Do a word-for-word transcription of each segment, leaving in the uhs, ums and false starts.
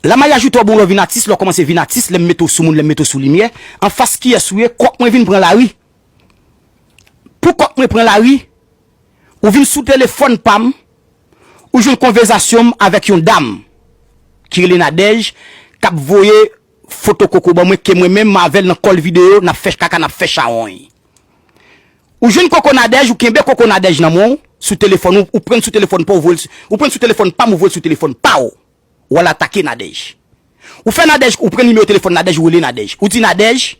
Lè maryaj ou twò bon, lè w vin atis, lè w kòmanse vin atis, lè m mete w sou moun, lè m mete w sou limyè, anfas kiyès ou ye, kòk mwen vin pran lari. Pou kòk mwen pran lari, ou vin sou telefòn pa m, ou jwenn konvèsasyon m avèk yon dam ki rele Nadège, k ap voye foto koko ban mwen, ke mwen menm avè l nan kòl videyo, n ap fè kaka, n ap fè chawony. Ou jwenn koko Nadège, ou kenbe koko Nadège nan men w, sou telefòn ou, ou pran sou telefòn pa w, ou voye l sou, ou pran sou telefòn pa m, ou voye l sou telefòn pa w. W al atake Nadège. Ou fè Nadège, ou pran nimewo telefòn Nadège, ou rele Nadège. Ou di Nadège,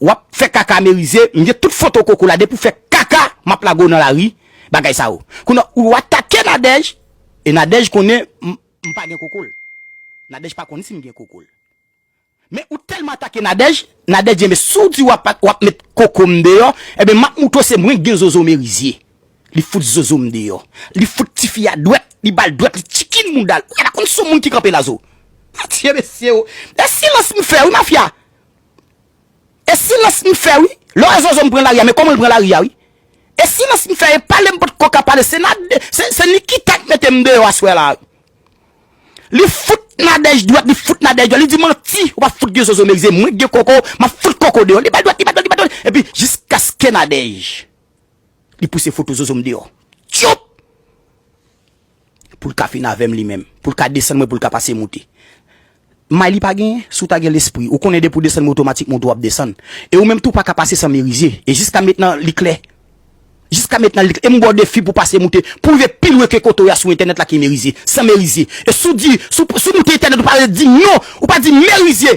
w ap fè kaka Merize, m gen tout foto koko la, depi w fè kaka, m ap lage w nan lari, bagay sa yo. Kounye a, ou atake Nadège, e Nadège konnen m, m pa gen koko l. Nadège pa konnen si m gen koko l. Men ou tèlman atake Nadège, Nadège di, "Enben, si w di w ap, w ap met koko m deyò, enben, m ap moutre w se mwen k gen zozo Merize." Li fout zozo m deyò. Li fout tifi a dwèt, li ba l dwèt, li tchikin mouda l. Ou pa konn si yon moun ki kanpe la zo. Adye mesye o. E silans m fè wi, mafya. E silans m fè wi. Lè w wè zozo m pran lari a, men kòman l pran lari a wi. E silans m fè, e pale m potko ka pale. Se Nad-, se, se Nikita k mete m deyò aswè la. Li fout Nadège dwèt, li fout Nadège dwèt. Li di, "Manti, ou pa fout gen zozo Merize. Mwen k gen koko, m ap fout koko deyò." Li ba l dwèt, li ba l dwèt, li ba l dwèt. Epi jiskaske Nadège, li pouse foto zozo m deyò. Tchoup! Pou l ka fin avè m li menm. Pou l ka desann mwen, pou l ka pase moute. May li pa genyen, si w ta gen lespri. Ou konnen depi w desann mwen otomatikman w tou w ap desann. E ou menm tou w pa ka pase san Merize. E jiska mentnan li klè. Jiska mentnan li klè. E m ba w defi pou w pase moute. Pou w rive pi lwen ke kote w ye a sou entènèt la ki Merize. San Merize. E si w di, si w, si w moute entènèt ou pa di non, ou pa di Merize.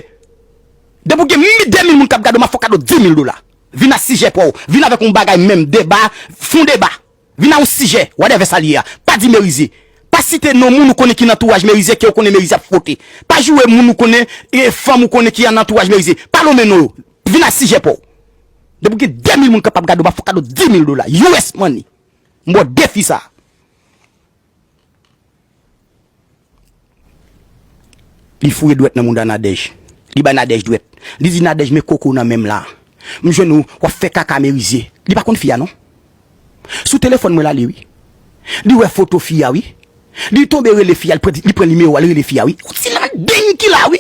Depi w gen mi-, de mil moun k ap gade w, m ap fè w kado di mil dola. Vin ak sijè pa w. Vin avèk yon bagay menm, deba, fè yon deba. Vin a yon sijè, whatever sa l ye a. Pa di Merize. Pa site non moun ou konnen ki nan antouraj Merize, ke w konnen Merize ap fwote. Pa joure moun ou konnen, e fanm ou konnen ki nan antouraj Merize. Pa lonmen non yo. Vin a sijè pa w. Depi w gen de mil moun k ap gade w, m ap fè w kado di mil dola. U S money. M ba w defi sa. Li foure dwèt nan mouda Nadège. Li bay Nadège dwèt. Li di Nadège, "Men koko nan men m la. M jwenn ou, w ap fè kaka Merize." Li pa konn fi a non. Sou telefòn mwen l ale wi. Li wè foto fi a wi. Li tonbe rele fi a, li pran, li pran nimewo a, li rele fi a wi. Yon ti landeng ki la wi.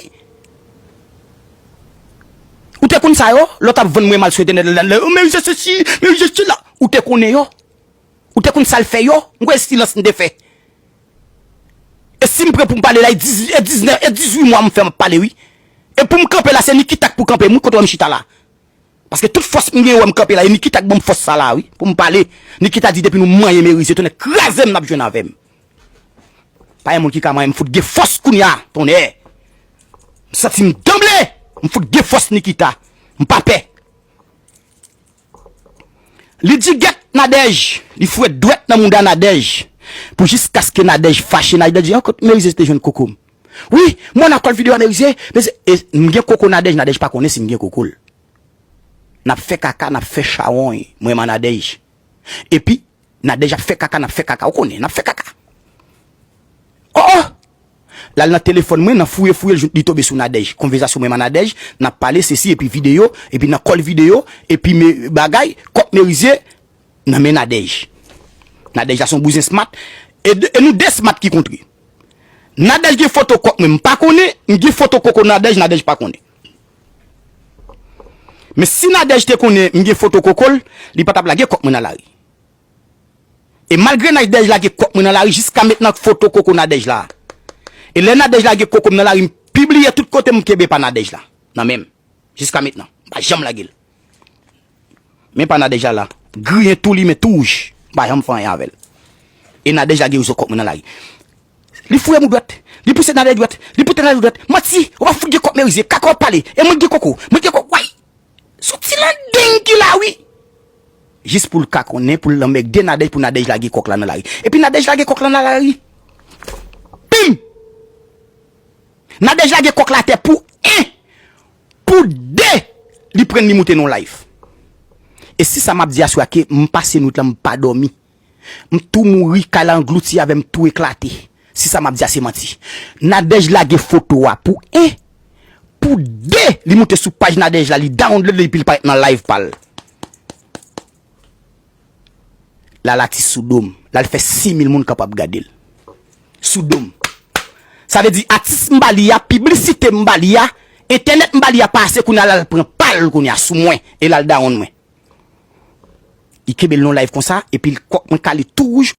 Ou te konn sa yo? Lè w t ap vann mwen mal sou entènèt la, la, "Merize sesi, Merize sela." Ou te konnen yo? Ou te konn sa l fè yo? M kwè silans m te fè. E si m pran pou m pale la, e diz, e diznèf, e dizuit mwa m fè m ap pale wi. E pou m kanpe la, se Nikita k pou kanpe m wi, kote w wè m chita la. Paske tout fòs m gen wè m kanpe la, e Nikita k ban m fòs sa la wi, pou m pale. Nikita di depi nou manyen Merize, tonnè kraze m n ap jwenn avè m. Pa gen moun ki ka manyen m, fout gen fòs kounye a, tonnè. M santi m tranble, m fout gen fòs Nikita. M pa pè. Li di gèt Nadège, li foure dwèt nan mouda Nadège. Pou jiskaske Nadège fache, Nadège di, "An kot Merize te jwenn koko m?" Wi, mwen nan kòl videyo a Merize, Merize, e, m gen koko Nadège, Nadège pa konnen si m gen koko l. N ap fè kaka, n ap fè chawony, mwen man Nadège. Epi, Nadège ap fè kaka, n ap fè kaka, ou konnen, n ap fè kaka. Oh, oh! L al nan telefòn mwen, nan fouye, fouye, l jwenn, li tonbe sou Nadège. Konvèsasyon mwen man Nadège, n ap pale, sesi, epi videyo, epi nan kòl videyo, epi me, bagay, kòk Merize, nan men Nadège. Nadège la se yon bouzen smart, e, de, e nou de smart ki kontre. Nadège gen foto kòk mwen, m pa konnen, m gen foto koko Nadège, Nadège pa konnen. Men si Nadège te konnen m gen foto koko l, li pa t ap lage kòk mwen nan lari. E malgre Nadège lage kòk mwen nan lari, jiska mentnan foto koko Nadège la. E lè Nadège lage koko m nan lari, m pibliye tout kote m kenbe pa Nadège la nan men m. Jiska mentnan, m pa janm lage l. Men pa Nadège la la. Griyen tou li men tou wouj. M pa janm fè anyen avè l. E Nadège lage rezo kòk mwen nan lari. Li foure m dwèt. Li pouse Nadège dwèt. Li pouse Nadège dwèt. Manti, ou pa fout gen kòk Merize. Kaka w ap pale. E mwen gen koko. Mwen gen koko. Way! Soti landeng ki la wi. Jis pou l ka konnen, pou l lanmègde Nadège, pou Nadège lage kòk la nan lari. Epi Nadège lage kòk la nan lari. Pim! Nadège lage kòk la atè pou en, pou de, li pran li moute nan live. E si sa m ap di aswè a ke m pase nwit lan m pa dòmi. M tou mouri, kay la anglouti avè m tou eklate. Si sa m ap di a se manti. Nadège lage foto a pou en, pou de, li moute sou paj Nadège la, li download li epi l parèt nan live pa l. L al atis sou do m. L al fè sis mil moun k ap ap gade l. Sou do m. Sa vle di atis m ba li a, piblisite m ba li a, entènèt m ba li a pase, kounye a l al pran pa l kounye a sou mwen, e l al dawonn mwen. Li kenbe l nan live konsa, epi l kòk mwen kale tou wouj,